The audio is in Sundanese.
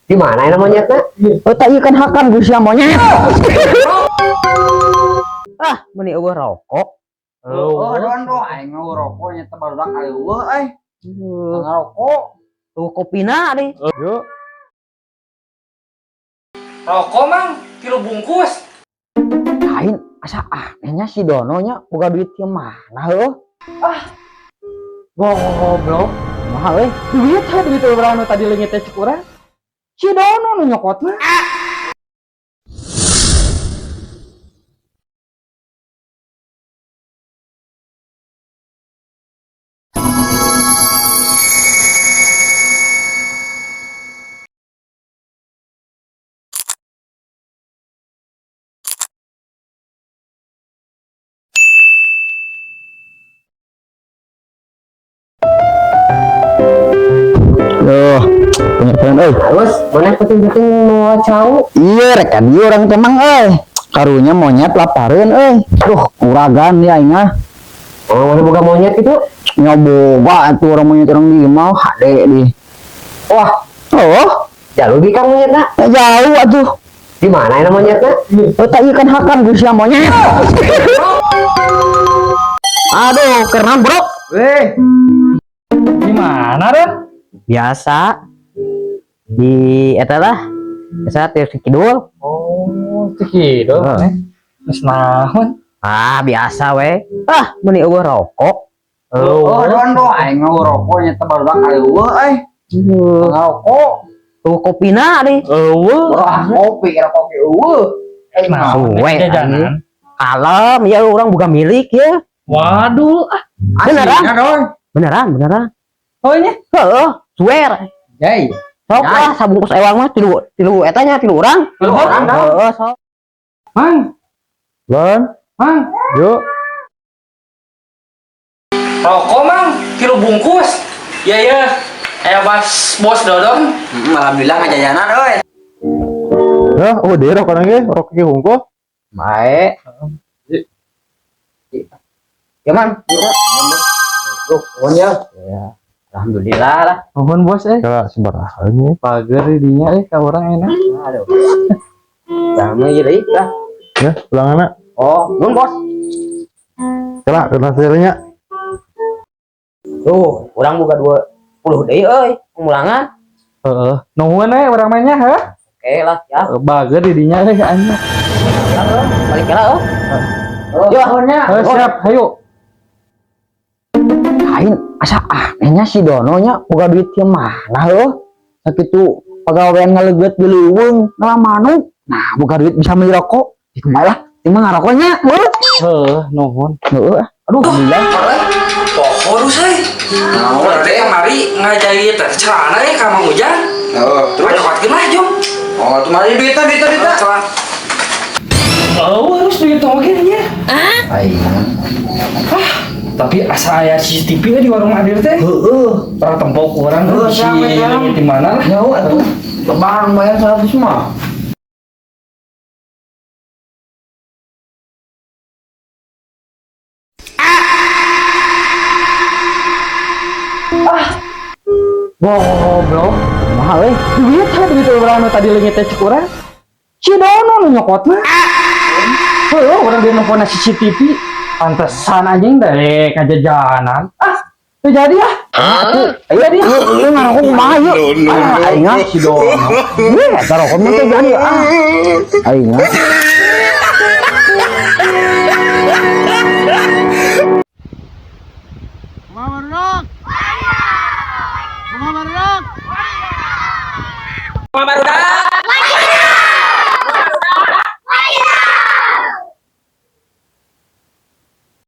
Di mana ini monyetnya? Oh, tak ieu kan hakam ku sia monyet. Ah, meni euweuh rokok. Oh, don do aing mah rokok nya teh barudak eueuh euy. Ngarokok. Tuh kopina deh. Yuk. Rokok mang, 3 bungkus. Lain asa anehnya si Dono nya boga duit ti mana heuh? Ah. Goblok. Kumaha euy? Duit ha duit urang nu tadi leungit teh cek urang. Si Dono nu nyokot mah. Duh, punya euy. Terus mana penting-penting mau cau? Iya, rek kan ieu urang teh mang euy. Karunya monyet lapareun euy. Duh, kuragan ya aing ah. Oh, mana boga monyet itu? Nya boga atuh urang monyet urang di imah hade di. Wah, Oh, jauh di kang monyetna. jauh atuh. Di mana ini monyetnya? Oh, tak ieu kan hakam ku sia monyet. Aduh, keren bro. Weh. Di mana, Ron? Biasa di eta lah. Biasa tiap kidul. Oh, teh kidul Heeh. eh. Geus naon? Ah, biasa we. Ah, meni euweuh rokok. Oh, don do aing mah rokok nya teh barudak eueuh euy. Ngarokok. Tuh kopina deh. Eueuh. Wah, kopi rokok ge eueuh. Nah, Suwe, jajanan. Kalem ya orang bukan milik ya. Waduh, ah. Beneran? Aslinya, Don. Beneran, beneran. Oh, nya. Heeh, swear. Jai. Sok lah sabungkus ewang mah tilu tilu eta nya tilu urang. Tilu urang, dah. Heeh, sok. Mang, Lon. mang. Yuk. Rokok mang, 3 bungkus. Ya ya. Bas bos Dodon. Alhamdulillah ngajajanan euy. Ya, oh deh rokok ge, rokok ge hungkul. Baik. Ya, Mang. Tuh, nuhun ya. Alhamdulillah lah. Nuhun bos eh. Kala sabaraha nya. Pager di dinya eh ka urang enak. Aduh. Damai ieu deui lah. Ya, ulanganna. Oh, nuhun bos. Kala kena nya. Tuh, urang boga 20 deui euy, pemulangan. Heeh. Nuhun eh urang mah nya heuh. Oke lah, ya. Bager di dinya euy anjing. Balik lah, oh. Yo, Heuh, siap, hayu. Lain asa anehnya si Dono nya boga duit ti mana heuh? Sakitu pagawean ngaleget di leuweung ngalamanuk. Nah, boga duit bisa beli rokok. Ih, kumaha lah, ieu mah ngarokoknya. Heuh. Heuh, nuhun. Heuh. Aduh, alhamdulillah. Pokok rusak. Berarti yang mari ngajahit celana ya ka Mang Ujang. Oh, Terus nyokotkeun lah, Jom. oh, tuh mari duitnya, duitnya, duitnya. Celana. Oh, harus duit oge nya. Aing. Tapi asa aya CCTV di warung Adir teh. Heeh. Orang tempok urang Heuh, si siap, siap. di mana lah. Nyawa atuh. Lebaran bayar 100 mah. Goblok. Kumaha euy? Duit ha duit urang nu tadi leungit teh cek urang. Si Dono nu nyokot mah. Heuh, urang dia nelfon CCTV. Pantesan anjing deh kajajanan. Ah, teu jadi ah. Ayo jadi. Ieu ngarokok kumaha ieu? Ah, aing ah Si Dono. Ieu eta rokok mah teu jadi ah. Aing ah.